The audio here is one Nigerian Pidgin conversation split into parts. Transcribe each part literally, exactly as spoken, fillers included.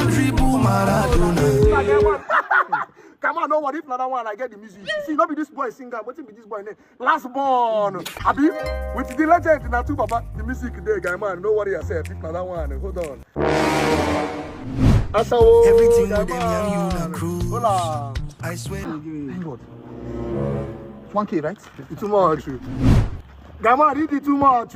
Dribble Maradona. Come on, no worry, if na that one, I get the music. See, no be this boy singer, wetin be this boy name? Last born. Abi, with the legend, na two baba, the music dey, guy man, no worry yourself, if na that one, hold on. Asawo, everything guy with them man. Young, you na cruise. Hola. I swear. Thank God. One K, right? It's too much. Guy man, you did too much.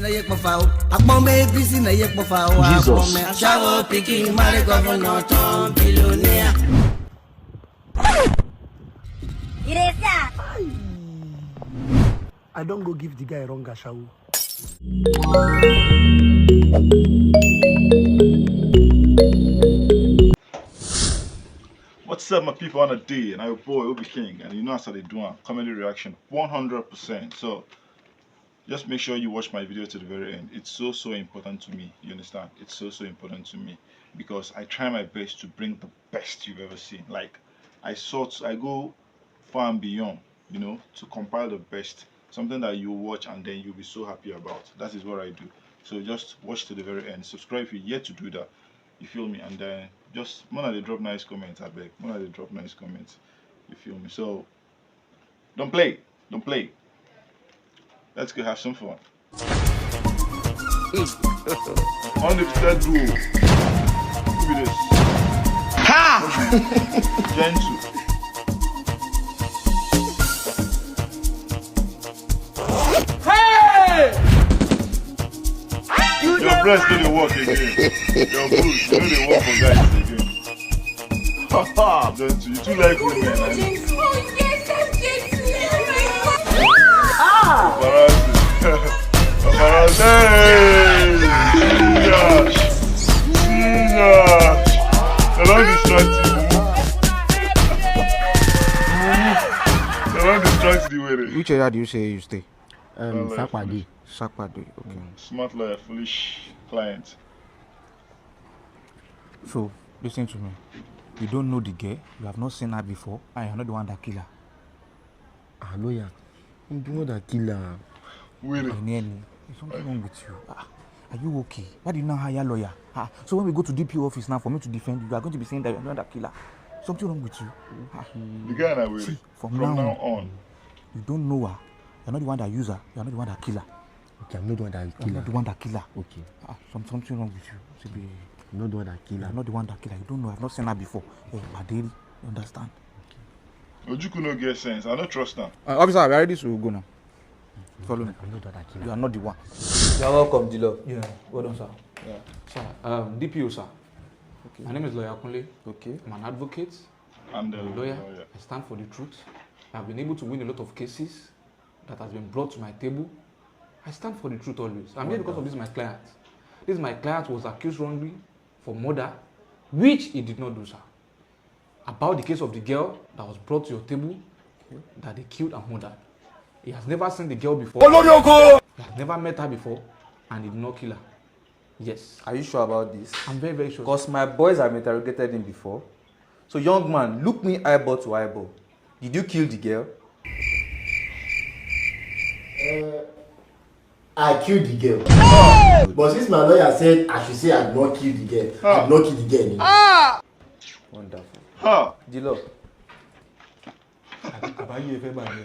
Akpọme A P C na ye kpofa o. Jesus. Akpọme ashawo pikin marry governor turn billionaire. You dey see am? I don go give the guy wrong ashawo. What's up, my people? On a day, and I'm your boy Obi King, and you know as I dey do am, comedy reaction, one hundred percent. So just make sure you watch my video to the very end. It's so, so important to me. You understand? It's so, so important to me because I try my best to bring the best you've ever seen. Like, I sort, I go far and beyond, you know, to compile the best, something that you watch and then you'll be so happy about. That is what I do. So just watch to the very end. Subscribe if you're yet to do that. You feel me? And then just, when I dey drop nice comments, I beg. When I dey drop nice comments, you feel me? So don't play. Don't play. Let's go have some fun. On the third duo. Who be this? Ha! Gentle. Hey! Your breast no dey work again. Your boots no dey work for guys again. Gentle, you too like women, man. Oh, yes, I'm gentle. Oh, my God. Ah! Embarrassing. Embarrassing. Hey! Jesus! Jesus! They don distract you. They don distract the way. Which area do you say you stay? Um, Sapade. Sapade, okay. Smart lawyer, foolish client. So, listen to me. You don't know the girl, you have not seen her before, and you're not the one that kill her. Ah, lawyer, I'm the one that kill her. Wait. Any, any, there's something wrong with you. Ah, are you okay? Why did you not hire a lawyer? Ah, so when we go to D P O office now for me to defend you, you are going to be saying that you're the one that kill her. Something wrong with you. Ah, the guy na wait. See, from now on, you don't know her. You're not the one that use her. You're not the one that kill her. Okay, I'm not the one that kill her. You're not the one that kill her. Okay. Ah, some, something wrong with you. Sibi. I'm not the one that kill her. You're not the one that kill her. You don't know. I've not seen her before. Hey, Paderi, you understand? Okay. Ojukwu no get sense. I don't trust her. Uh, officer, we are ready to go now. Follow me. I'm not the one that kill her. You are not the one. You are welcome, Dilo. Yeah, well done, sir. Yeah. Sir, um, D P O, sir. Okay. My name is Lawyer Kunle. Okay. I'm an advocate. And a lawyer. I stand for the truth. I've been able to win a lot of cases that has been brought to my table. I stand for the truth always. I'm here because of this my client. This my client was accused wrongly for murder, which he did not do, sir. About the case of the girl that was brought to your table that they killed and murdered. He has never seen the girl before. He has never met her before, and he did not kill her. Yes. Are you sure about this? I'm very, very sure. Because my boys have interrogated him before. So, young man, look me eyeball to eyeball. Did you kill the girl? Uh, I killed the girl. But since my lawyer said I should say I did not kill the girl, I did not kill the girl. Wonderful. Ha! Dilo. Àbáyé ẹ fẹ́ bàjẹ́.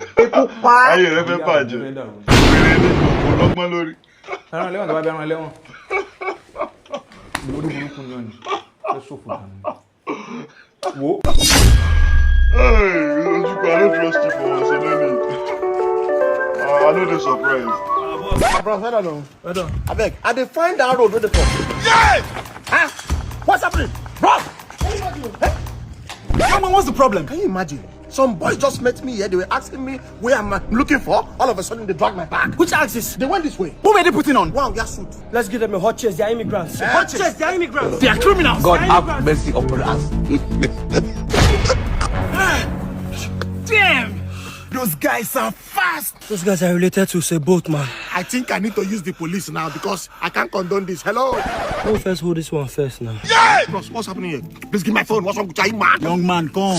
Ayé rẹ fẹ́ bàjẹ́. Wèrè ni, kò lọ́gbọ́n lórí. Ẹran ẹlẹ́wọ̀n tó bá bẹ ẹran ẹlẹ́wọ̀n. Lórí burúkú náà ni. Ẹ ṣòfò dànù. Wo. Hey, Ojukwu, I don't trust you for once, you no need. Uh, I know the surprise. Bros, well done o. Well done. Abeg, I dey find that road wey dey come. Yeah! Ah! What's happening? Bros! Hey! Young man, what's the problem? Can you imagine? Some boys just met me here. They were asking me where I'm uh, looking for. All of a sudden, they dragged my bag. Which axis? They went this way. Who were they putting on? Wow, yeah, suit. Let's give them a hot chase. They are immigrants. Hot chase. They are immigrants. They are criminals. God have mercy upon us. Damn! Those guys are fast. Those guys are related to say boat man. I think I need to use the police now because I can't condone this. Hello? Who first hold this one first now? Yeah! Bros, what's happening here? Please give my phone. What's wrong with you, man? Young man, come.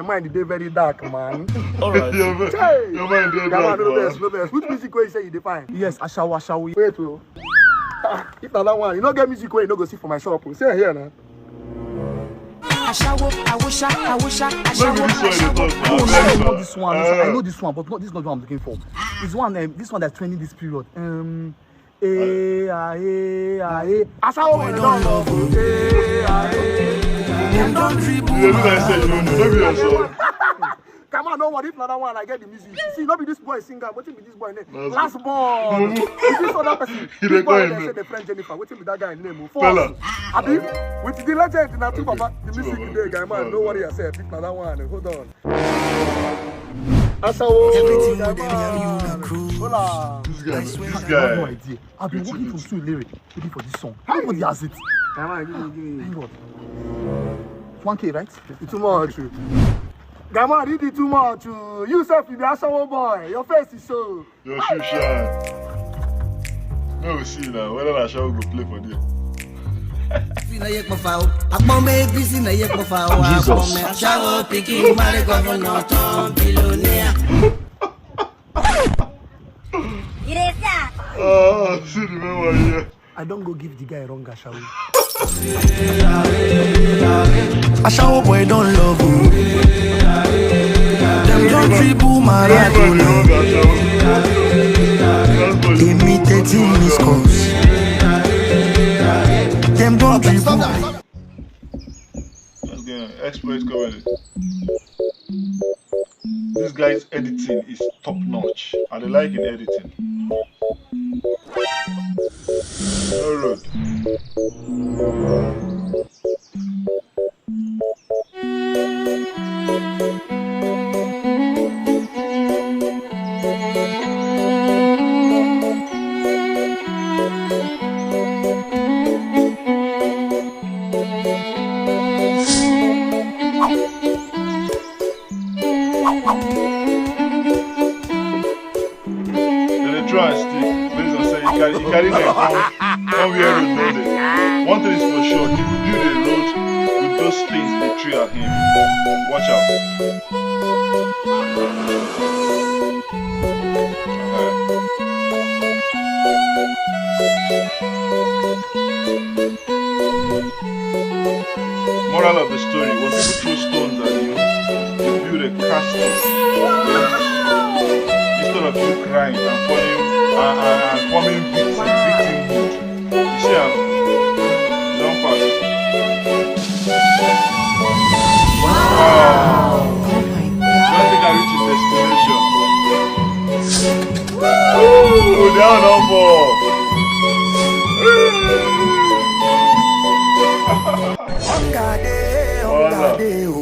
my mind dey very dark, man. Alright. Your mi- Hey! your mind dey Guy man, dark, no vex, man. No vex. Which music wey you say you dey find? Yes, ashawo, ashawo. Wait o. Ah, if na that one, you no get music wey you no go see for my shop o. See am here na. Ashawo, awusha, awusha, ashawo, this one you dey ashawo. Talk about. No, no, no, not this one. This one, I know this one, but not, this is not what I'm looking for. This one, um, this one that's trending this period. Um, eh, ah, eh, ah, eh. Ashawo boy don love o. Eh, ah, eh. Dem don dribble. You look like say you know, no be your song. Come on, no worry, if na that one, I get the music. See, no be this boy singer. Wetin be this boy name? Last Born. With this other person. This boy wey dem say the friend Jennifer. Wetin be that guy name? Abi, with the legend na two papa. The music dey, guy man. No worry yourself. If na that one, hold on. Asawo. Everything wey dem yarn you na cruise. Hola. This guy, I swear this I have no guy. Idea. I've been working from two Ilere looking for this song. Nobody has it. Guy man, give me, give me. Thank God. One K, right? It's too much. Guy man, you dey too much o. You sef, you be Asawo boy. Your face is so. Your shoe shine. Make we see now whether na shower go play for there. Fi na yek mo fa o. Akpon me busy na yek mo fa o. Jesus. Akpon me shower picking, marry governor, turn billionaire. You dey sad. Oh, see the memory here. I don go give the guy wrong ashawo. Ashawo boy don love o. Dem don dribble Maradona. Imitating miss calls. Dem don dribble. Let's go. Exploit comedy. This guy's editing is top notch. I dey like in editing. No road. Dem dey try and stick based on say he carry, he carry them come, come where road no dey. One thing is for sure, if you build a road with those things they throw at him, watch out. Uh-huh. Moral of the story, when people throw stones at you, you build a castle. Instead of you crying and falling Uh, coming victim, victim good. You see am? Don pass. Wow. Don take am reach him destination. Ooh, that one don fall. Hunger dey, hunger dey, oh.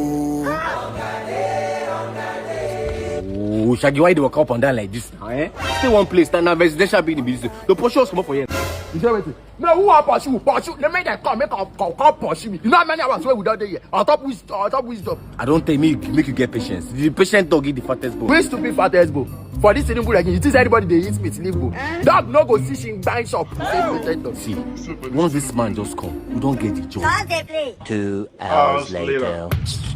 Oh, Shaggy, why you dey waka up and down like this now, eh? Stay one place, na residential building be this. Don't pursue us comot for here. You say wetin? No, who wan pursue? Pursue. Let me dem come, make come, come, come pursue me. You know how many hours wey we don dey here? On top wisdom, on top wisdom. I don tell you, make, make you get patience. The patient dog eat the fattest bone. Which stupid fattest bone? For this Tinubu regime, you think say anybody dey eat meat leave bone? Dog no go see shingbai shop. Say you dey tell dog. See, once this man just come, we don get the job. Stop dey play. Two hours later.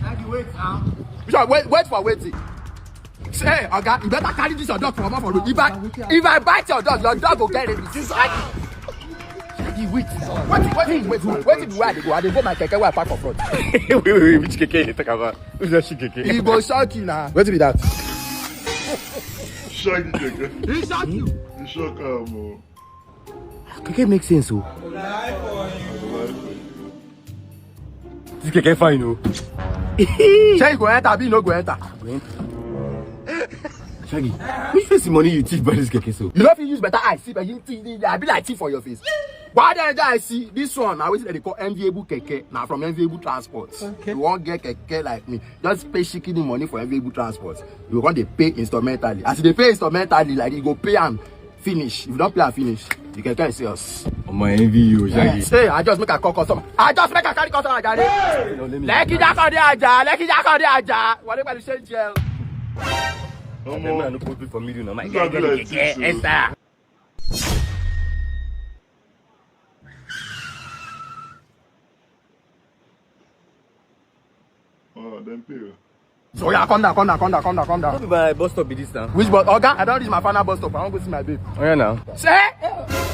Daddy, wait now. Bishop, wait, wait for wetin? Say, oga, you better carry this your dog for, for road. If I, if I bite your dog, your dog go get rabies. Daddy, wait now. Wetin, wetin, wait, wait, wetin be where I dey go? I dey go my keke wey I park for front. Wait, wait, wait, which keke you dey talk about? Which Dashi keke? E go shock you na. Wetin be that? Shaggy keke. E shock you. E shock am o. Keke make sense o. This keke fine o. Shey you go enter, abi you no go enter? Shaggy, which face money you thief buy this keke so? You no fit use better eye see, but you thief, I be like thief for your face. Why the guy see this one? Na wetin dem dey call enviable keke. Na from enviable transport. Okay. You wan get keke like me? Just pay shikini money for enviable transport. You go come dey pay instrumentally. As you dey pay instrumentally, like, you go pay am finish. If you don pay am finish, you can tell say us. Omo, I envy you, Shaggy. Say, I just make a call customer. I just make a carry customer, jare. No, let me Lekki Jakande Aja, Lekki Jakande Aja. Wale pẹ̀lú ṣe ń jẹun. Omo, I no put for me, you know, my guy get like this, eh, sir. Oh, dem pay. So yeah, come down, come down, come down, come down, come down. No be my bus stop be this now. Which bus? Oga, I don reach my final bus stop. I wan go see my babe. Oh yeah now. Say,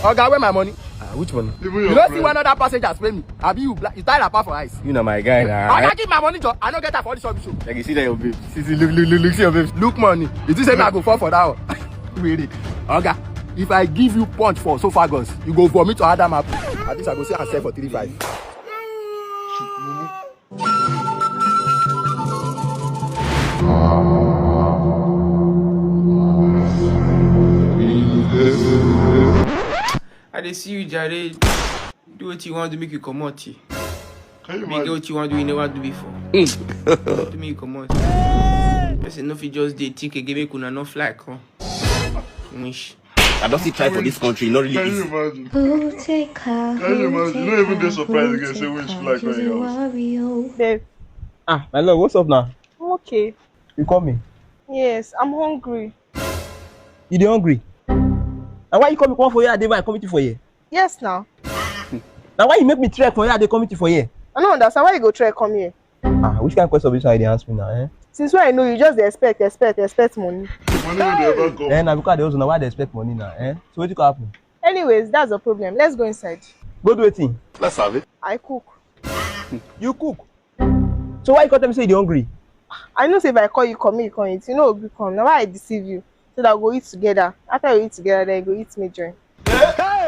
oga, where my money? Ah, which money? You no see one other passengers pay me. Abi you bla-, you tie wrapper for eyes? You na my guy na. Oga, give my money, Joe. I no get am for this rubbish o. Like you see that your babe. See, see, look, look, look, look, see your babe. Look money. You think say I go fall for that one? Wait. Oga, if I give you punch for esophagus, you go vomit to Adam apple. At least I go see and sell for three five. I dey see you, jare. Do wetin you wan do, make you comot here. Can you imagine? Make you do wetin you wan do, you never do before. Do make you comot. Person no fit just dey think again, make una no fly come. Finish. I don see try for this country, no really easy. Can you imagine? Can you imagine? You no even dey surprised again, say which fly come your house. Babe. Ah, my love, what's up now? I'm okay. You call me? Yes, I'm hungry. You dey hungry? Na why you call me come for here, I dey buy, come meet you for here? Yes now. Na why you make me trek for here, I dey come meet you for here? I no understand why you go trek come here. Ah, which kind of question be this one you dey ask me now, eh? Since when I know you just dey expect, expect, expect money. Money no dey ever come. Eh, na because I dey hustle, na why I dey expect money now, eh? So wetin go happen? Anyways, that's the problem. Let's go inside. Go do wetin? Let's have it. I cook. You cook? So why you come tell me say you dey hungry? I know say if I call you come, make you come eat. You no go gree come. Na why I deceive you. So that we go eat together. After we eat together, then you go eat me join.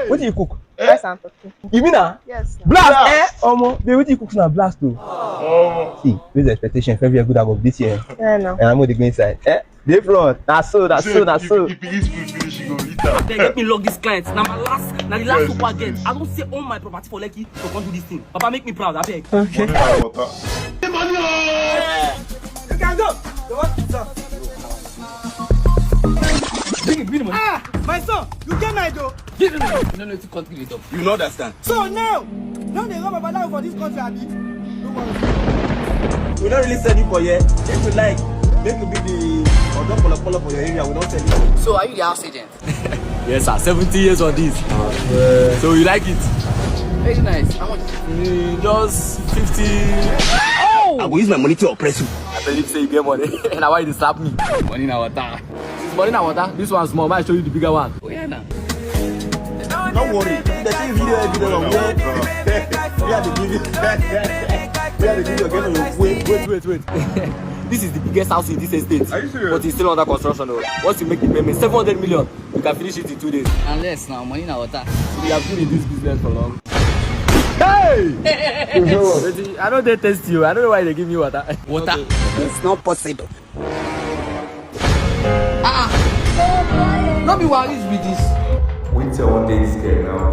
Wetin you cook? Rice and turkey. You mean na? Yes, na. Blast, eh? Omo, babe, wetin you cook na blast o. Omo. See, raise expectation for every good of this year. Yeah, no. And I'm gonna go inside. Eh? Dey front. Na so, na so, na so. If, if, if you eat food finish, you go eat am. Abeg, make me lock this client. Na my last, na the last super get. I don sell all my property for Lekki to come do this thing. Papa, make me proud, abeg. Okay. Money na water. Money o! You can go. You want to talk? Bring it, bring the money. Ah, my son, you get my door. Give me money. You don't know wetin country dey talk. You no understand. So now, now they run Babalawo for this country, abi? No worry. We don't really sell you for here. If you like, make you be the Odo Polo Polo for your area. We don't sell you. So are you the house agent? Yes, sir. Seventy years on this. So you like it? Very nice. How much? Mm, just fifty. Oh! I go use my money to oppress you. I believe say you get money. Na why you dey slap me? Money na water. Since money na water, this one small. Make I show you the bigger one. Oh yeah, now. Don't worry. The thing video, video, we are, we are the video. We are the video. Get on your way. Wait, wait, wait. This is the biggest house in this estate. Are you serious? But it's still under construction, though. Once you make the payment, seven hundred million. You can finish it in two days. Unless now money na water. We have been in this business for long. Hey! Wetin, I don't dey test you. I don't know why they give me water. Water. It's not possible. Ah, no be Waris be this. Wait till one day this girl now.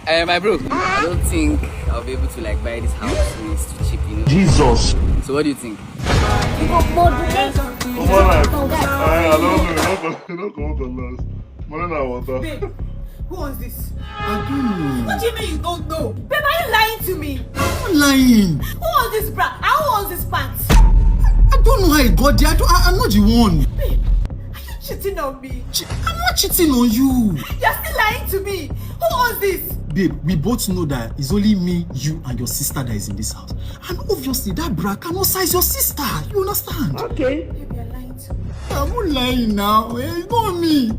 Eh, my bro, I don't think I'll be able to like buy this house. It's too cheap, you know. Jesus. So what do you think? Come on, I don't know. You don't come, you don't come out and last. Money na water. Babe, who owns this? I don't know. What do you mean you don't know? Babe, are you lying to me? I'm not lying. Who owns this bra? And who owns this pants? I don't know how it got there. I don't, I, I'm not the one. Babe, are you cheating on me? Che- I'm not cheating on you. You're still lying to me. Who owns this? Babe, we both know that it's only me, you, and your sister that is in this house. And obviously, that bra cannot size your sister. You understand? Okay. Babe, you're lying to me. I'm not lying now. Eh? It's not me.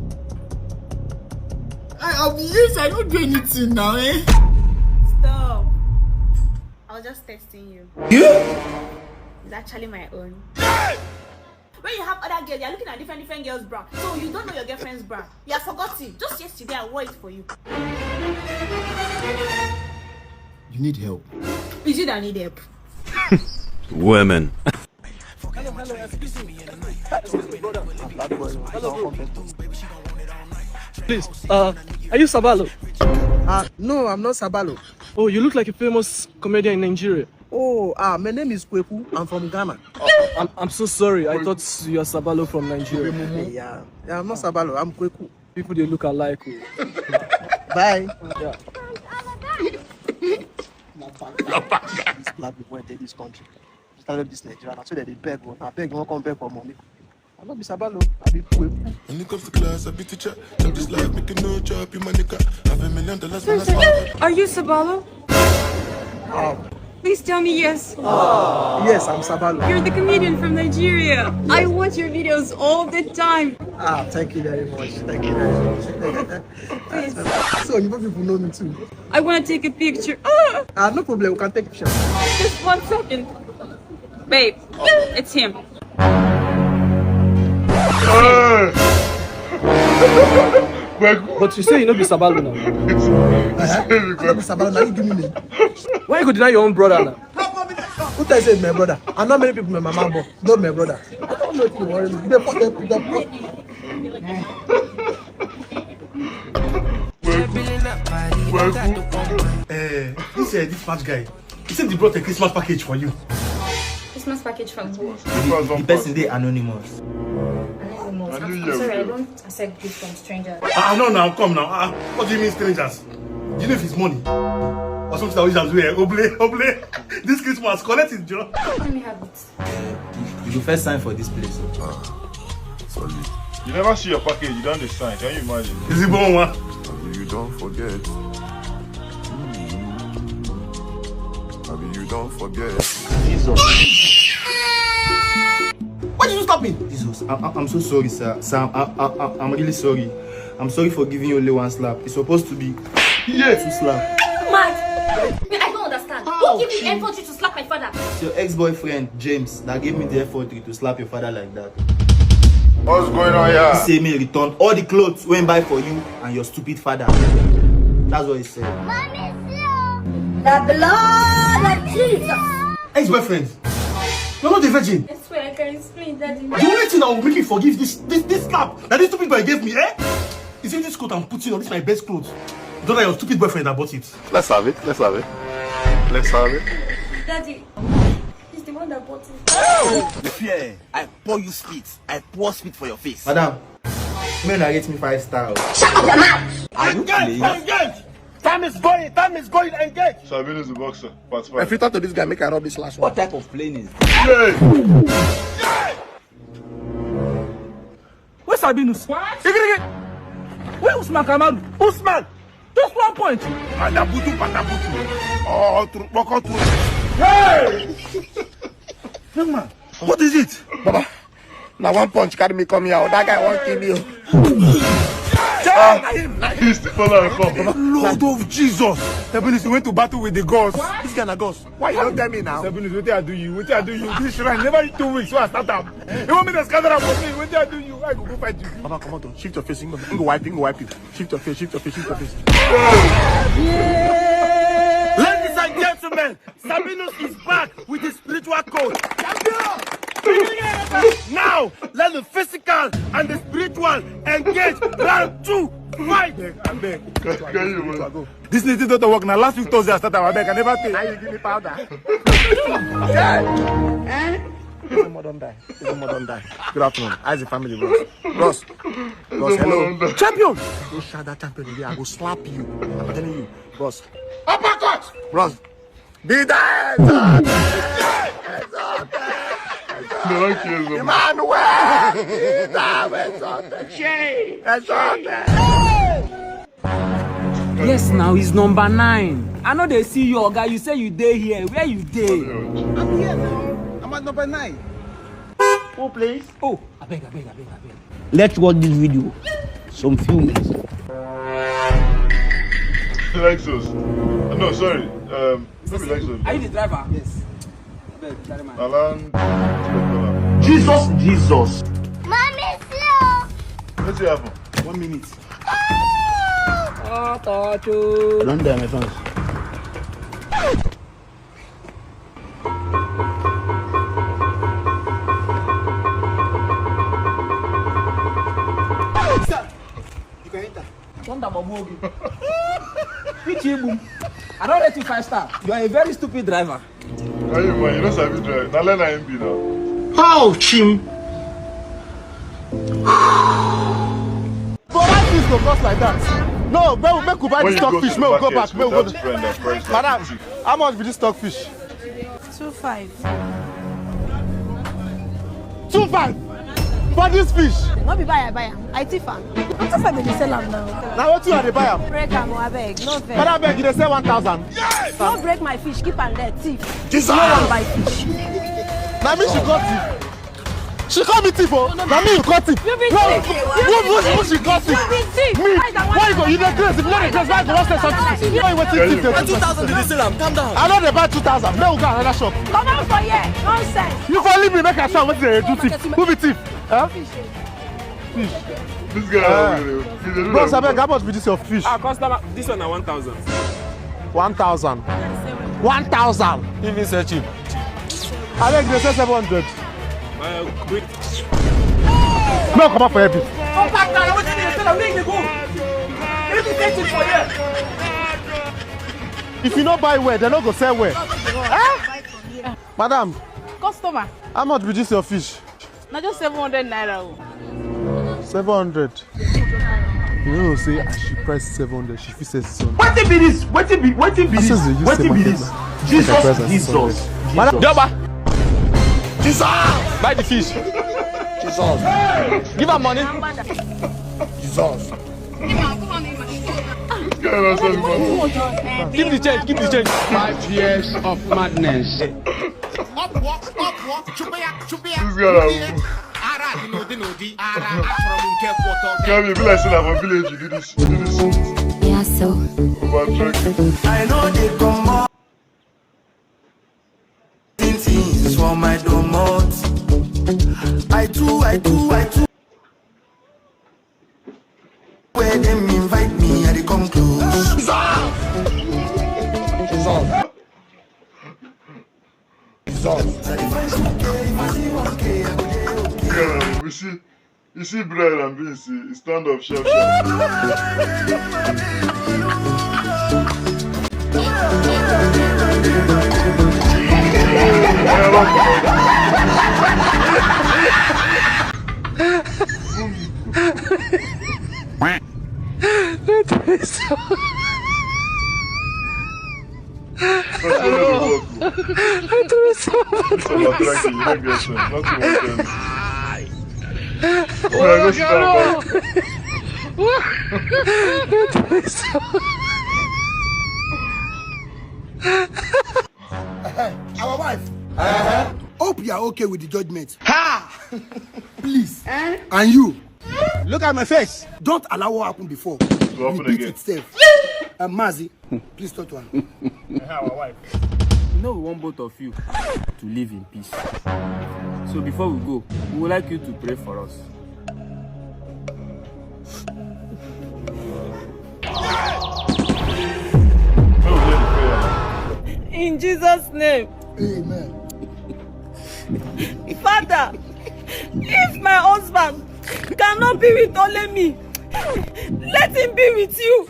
I, I'll be yes, I don't do anything now. Eh? Stop. I was just testing you. You? It's actually my own. When you have other girls, you're looking at different different girls' bra. So you don't know your girlfriend's bra. You have forgotten. Just yesterday I wore it for you. You need help. Is it that I need help? Women. Please, uh, are you Sabalo? Uh, no, I'm not Sabalo. Oh, you look like a famous comedian in Nigeria. Oh, ah, my name is Kweku. I'm from Ghana. I'm, I'm so sorry. I thought you are Sabalo from Nigeria. Yeah, yeah, I'm not Sabalo. I'm Kweku. People they look alike. Oh. Bye. Yeah. This black people wey dey this country. Especially this Nigeria. Na so dem dey beg. Oh. Na beg, you wan come beg for money. I no be Sabalo. I be Kweku. When it comes to class, I be teacher. Tell this life, make you no chop, you my nigga. Have a million dollars when I start. Are you Sabalo? Um, Please tell me yes. Yes, I'm Sabalo. You're the comedian from Nigeria. I watch your videos all the time. Ah, thank you very much. Thank you very much. Please. So, you people know me too. I want to take a picture. Ah! Ah, no problem. We can take picture. Just one second. Babe, it's him. But you say you no be Sabalo now. Uh-huh. I no be Sabalo. Now you give me name. Why you go deny your own brother now? Who tell you say my brother? I know many people my mama, but not my brother. I don't know if you worry me. They put them, they put Eh, this, uh, this fat guy. He said he brought a Christmas package for you. Christmas package from who? The, the person dey anonymous. Anonymous. I'm, I'm sorry, I don't accept gifts from strangers. Ah, no, now come now. Ah, what do you mean, strangers? Do you know if it's money or something that we just wear? Oble, oble. This Christmas, collect it, Joe. Let me have it. You go first sign for this place. Sorry. You never see your package, you don dey sign. Can you imagine? Is it born one? You don't forget. Abi you don't forget. Why did you stop me? Jesus, I, I, I'm so sorry, sir. Sir, I, I, I, I'm really sorry. I'm sorry for giving you only one slap. It's supposed to be two slap. Mad! Me, I don't understand. Who give you the authority to slap my father? It's your ex-boyfriend, James, that gave me the authority to slap your father like that. What's going on here? He say me return all the clothes wey he buy for you and your stupid father. That's what he said. The blood of Jesus. Ex-boyfriend, you're not a virgin. I swear I can explain, Daddy. The only thing that will make me forgive this this this slap that this stupid boy gave me, eh? Is it this coat I'm putting on? This my best clothes. Don't like your stupid boyfriend that bought it. Let's have it. Let's have it. Let's have it. Daddy, he's the one that bought it. Fear, I pour you spit. I pour spit for your face. Madam, may I rate me five star. Shut up your mouth! Are you playing? Engage! Time is going. Time is going. Engage. Sabinus the boxer. Part I five. fit out to this guy. Make I rub this last one. What type of plane is? Yeah. Where's Sabinus? Where Usman Kamaru? Usman! Just one point! Patabutu, patabutu. Oh, true, boko true. Hey! Young man, what is it? Baba, now one punch carry me come here. That guy won't kill you. He's the follower come. Lord of Jesus. Sabinus, you went to battle with the gods. This kind of gods. Why you don't tell me now? Sabinus, what I do you? What I do you? This shrine never reach two weeks, so I start up. You want me to scatter up for me? What I do you? I go go fight you. Baba, come on, shift your face. Go wipe, go wipe you. Shift your face, shift your face, shift your face. Ladies and gentlemen, Sabinus is back with his spiritual code. Now, let the physical and the spiritual engage. Round two, fight. Abeg, abeg. This little don't work now. Last week Thursday I started. Abeg, I never take. Now you give me powder. This mother don die. This mother don die. Good afternoon. How's the family, bros? Bros. Bros, hello. Champion! Go shout that champion again. I go slap you. I'm telling you, bros. Uppercut! Bros. Be there! Exalted! Exalted! Exalted! Emmanuel! Be thou exalted! Exalted! Yes, now he's number nine. I know they see you, oga. You say you dey here. Where you dey? I'm here now. I'm at number nine. Who plays? Oh, abeg, abeg, abeg, abeg. Let's watch this video. Some few minutes. Lexus. No, sorry. Um, not be Lexus. Are you the driver? Yes. Abeg, carry my Alan. Jesus, Jesus. Mommy, slow. Wetin happen? One minute. Ah, touch you. Don't die, my fans. Sir, you can enter. Thunder Bobo. Which Igbo? I don't rate you five star. You are a very stupid driver. Why you, man? You don't sabi drive. Na learn I M B now. How, Chim? For why things go cost like that? No, make, make we buy the stockfish. Make we go back. Make we go. Madam, how much be this stockfish? Two five. Two five for this fish. No be buy I buy am. I thief am. Na two five dem dey sell am now. Na wetin I dey buy am? Break am o, abeg. No vex. Madam, abeg, you dey sell one thousand? Yes! No break my fish, keep am there, thief. Jesus! No wan buy fish. Na me she go thief. She call me thief o. Na me you call thief. You be thief. Who, who, who she call thief? You be thief. Me? Why you go? You dey craze. If you no dey craze, why you go wan sell something? You know wetin thief dey do? Two thousand dey sell am. Calm down. I no dey buy two thousand. Make we go another shop. Comot for here. Nonsense. You for leave me make I sell wetin dey do thief. Who be thief? Huh? Fish. This guy, uh, he dey do. Bros, like abeg, how much be this your fish? Ah, customer, this one na one thousand. One thousand. One thousand. Even say cheap. Abeg, dey say seven hundred. Uh, wait. No, come out for heavy. Come back now. Wetin dey sell am? Make dey go. If you say cheap for here. If you no buy well, dem no go sell well. Eh? Madam. Customer. How much be this your fish? Na just seven hundred naira o. Seven hundred. You know, say as she price seven hundred, she fit sell six hundred. Wetin be this? Wetin be, wetin be this? Wetin be this? Jesus, Jesus, Jesus. Madam, Yoba. Jesus! Buy the fish. Jesus. Give her money. Jesus. Keep the change, keep the change. Five years of madness. This guy na mumu. Kemi, e be like say na for village you do this. You do this. Yeah, so. Over truck. I know they come up. Things for my domot. I do, I do, I do. Where them invite me, I dey come close. Jesus! Jesus! Yeah, we see, you see bread and beans, you stand up sharp sharp. Hello. Hello. Hello. Hello. Hello. Hello. Our wife. Uh-huh. Hope you are okay with the judgment. Ha! Please. Eh? And you? Look at my face. Don't allow what happened before. It will happen repeat again. Itself. Uh, Mazi, please talk to her. Our wife. You know we want both of you to live in peace. So before we go, we would like you to pray for us. In Jesus' name. Amen. Father, if my husband cannot be with only me, let him be with you.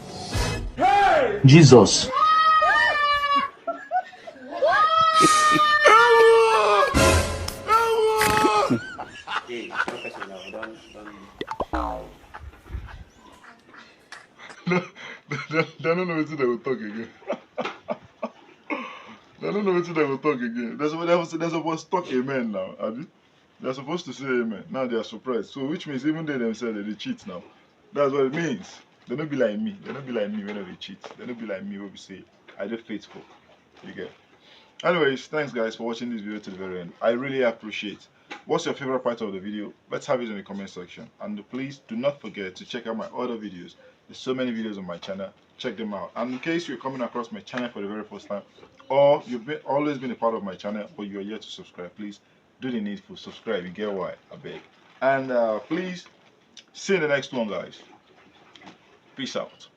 Jesus. Hey, no person now. Don't, don't. No, they, they, they don't know wetin they go talk again. They don't know wetin they go talk again. They're supposed, they're supposed to talk amen now, abi? They're supposed to say amen. Now they are surprised. So which means even they themselves, they dey cheat now. That's what it means. They don't be like me. They don't be like me when they cheat. They don't be like me when we say, "I dey faithful." You get? Anyways, thanks guys for watching this video to the very end. I really appreciate. What's your favorite part of the video? Let's have it in the comment section. And please do not forget to check out my other videos. There's so many videos on my channel. Check them out. And in case you're coming across my channel for the very first time, or you've been, always been a part of my channel, but you're yet to subscribe, please do the needful, subscribe. You get why? I beg. And uh, please, see you in the next one, guys. Peace out.